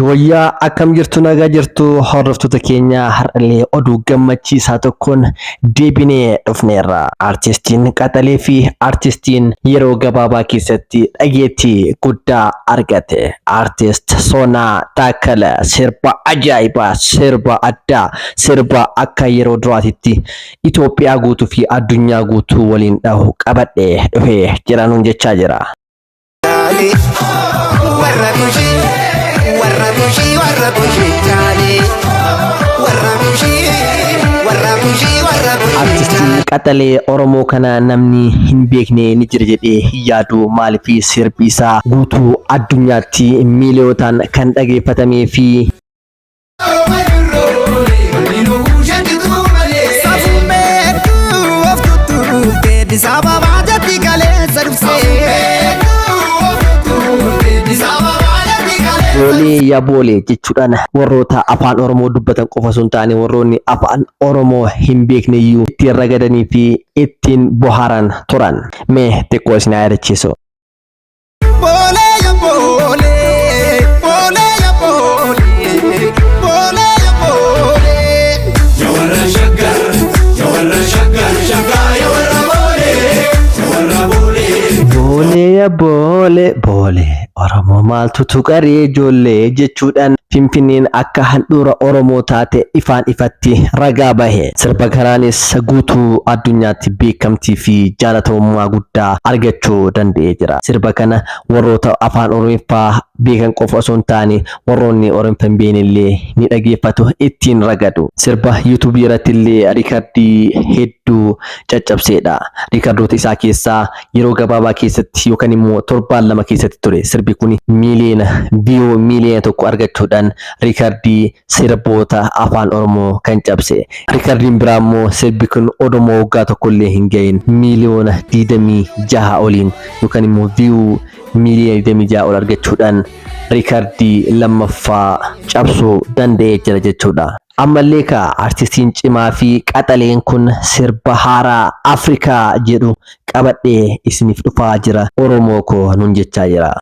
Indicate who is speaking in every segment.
Speaker 1: Yooyyaa, akkam jirtu? Nagaa jirtu? Hordoftoota keenya, har'allee oduu gammachiisaa tokkoon deebinee dhufneerra. Artistiin qaxalee fi artistiin yeroo gabaabaa keessatti dhageettii guddaa argate, Artist Soonaa Taakkala, sirba ajaa'ibaa, sirba addaa, sirba akka yeroo duraatitti Itoophiyaa guutuu fi addunyaa guutuu waliin dhahu qabadhee dhufee jira nuun jechaa jira.
Speaker 2: Warra kushii, warra kushii, warra kushii caalee, warra kushii, warra kushii, warra kushii.
Speaker 1: Artistii qaxalee Oromoo kana namni hin beekne ni jira jedhee hin yaadu. Maaliif? Sirbi isaa guutuu addunyaatti miiliyootaan kan dhageeffatamee fi
Speaker 2: Safumeetu of tuttuuftee Addis Ababaa jetti kaleessa dhufsee.
Speaker 1: "Boolee yaa boolee" jechuudhaan warroota afaan Oromoo dubbatan qofa osoo hin taane, warroonni afaan Oromoo hin beekne iyyuu ittiin ragadanii fi ittiin bohaaran turan. Mee xiqqoo isin haa yaadachiisu.
Speaker 2: Boolee ya boolee, boolee ya boolee, boolee ya boolee.
Speaker 3: Ya warra Shaggar, ya warra Shaggar, Shaggaa ya warra Boolee, ya warra Boolee.
Speaker 1: "Boolee yaa boolee, boolee Oromoo maaltu tuqaree ijoollee" jechuudhaan Finfinneen akka handhuura Oromoo taate ifaan ifatti ragaa bahe. Sirba kanaanis guutuu addunyaatti beekamtii fi jaalatamummaa guddaa argachuu danda'ee jira. Sirba kana warroota afaan Oromiffaa beekan qofa osoo hin taane, warroonni Oromiffa hin beekne illee ni dhageeffatu, ittiin ragadu. Sirba yuutuubii irratti illee riikardii hedduu caccabseedha. Riikardoota isaa keessaa yeroo gabaabaa keessatti yookaan immoo torbaan 2 keessatti ture sirbi kun miiliyoona view 1 miiliyoona argachuudhaan riikardii sirboota afaan Oromoo kan cabse. Riikardiin biraa immoo sirbi kun oduma waggaa tokko illee hin gahin 26 miiliyoona oliin yookaan immoo view 26 miiliyoona ol argachuudhaan riikardii lammaffaa cabsuu danda'ee jira jechuudha. Ammallee ka artistiin cimaa fi qaxaleen kun sirba haaraa "Afrikaa" jedhu qabadhee isiniif dhufaa jira, Oromoo koo nun jechaa jira.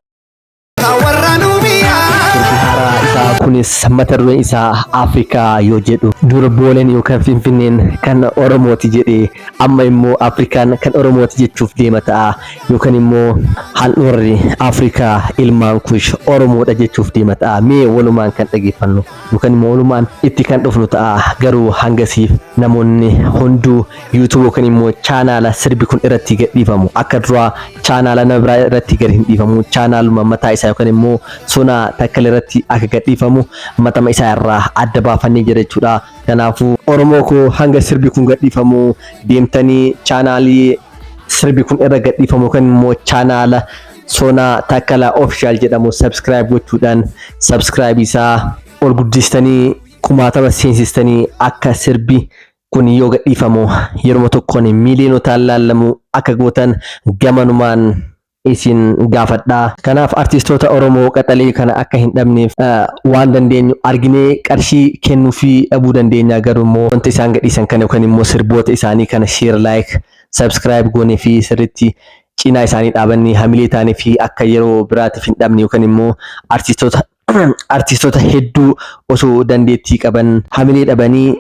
Speaker 2: Warra Nubiyaa.
Speaker 1: Sirbi haaraa isaa kunis mata dureen isaa "Afrikaa" yoo jedhu, dura Booleen yookaan Finfinneen kan Oromooti jedhee, amma immoo Afrikaan kan Oromooti jechuuf deema ta'a, yookaan immoo handhuurri Afrikaa ilmaan Kush Oromoodha jechuuf deema ta'a. Mee walumaan kan dhageeffannu yookaan immoo walumaan itti kan dhufnu ta'a. Garuu hangasiif namoonni hunduu YouTube yookaan immoo chaanaala sirbi kun irratti gadhiifamu, akka duraa chaanaala nama biraa irratti gadi hin dhiifamu, chaanaaluma mataa isaa yookaan immoo Sonaa Takkala irratti akka gadhiifamu matama isaa irraa adda baafannee jira jechuudha. Kanaafuu Oromoo koo, hanga sirbi kun gadhiifamu deemtanii chaanaalii sirbi kun irra gadhiifamu yookaan immoo chaanaala Sonaa Takkala Official jedhamu subscribe gochuudhaan subscribe isaa ol guddistanii 10,000 seensistanii, akka sirbi kun yoo gadhiifamu yeroo tokkoon miiliyonotaan laallamu akka gootan gamanumaan isin gaafadha. Kanaaf artistoota Oromoo qaxalee kana akka hin dhabneef waan dandeenyu arginee qarshii kennuu fi dhabuu dandeenya, garuu immoo wanta isaan gadhiisan kana yookaan immoo sirboota isaanii kana share, like, subscribe goonee fi sirriitti cinaa isaanii dhaabannee hamilee taanee fi akka yeroo biraatiif hin dhabne, yookaan immoo artistoota hedduu osoo dandeettii qaban hamilee dhabanii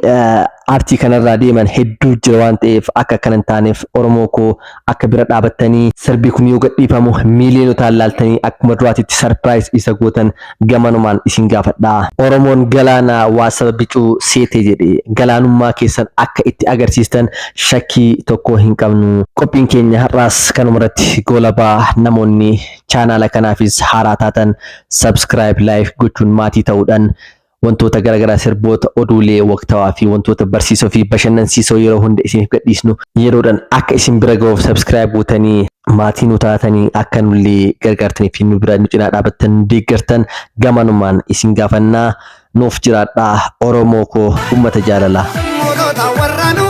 Speaker 1: aartii kanarraa deeman hedduu jira waan ta'eef, akka akkana hin taaneef Oromoo koo akka bira dhaabattanii sirbi kun yoo gadhiifamu miiliyonotaan laaltanii akkuma duraatitti surprise isa gootan gamanumaan isin gaafadha. Oromoon galaana waa saba bicuu seete jedhe, galaanummaa keessan akka itti agarsiistan shakkii tokko hin qabnu. Qophiin keenya har'aas kanuma irratti goolabaa. Namoonni chaanaala kanaafis haaraa taatan subscribe, like gochuun maatii ta'uudhaan wantoota garaagaraa, sirboota, oduulee waqtawaa fi wantoota barsiisoo fi bashannansiisoo yeroo hunda isiniif gadhiisnu yeroodhaan akka isin bira ga'uuf subscribe gootanii maatii nu taatanii akka nullee gargaartanii fi nu bira nu cinaa dhaabattan, nu deeggartan gamanumaan isin gaafannaa. Nuuf jiraadhaa, Oromoo koo, uummata jaalalaa.
Speaker 2: Mootota warra nu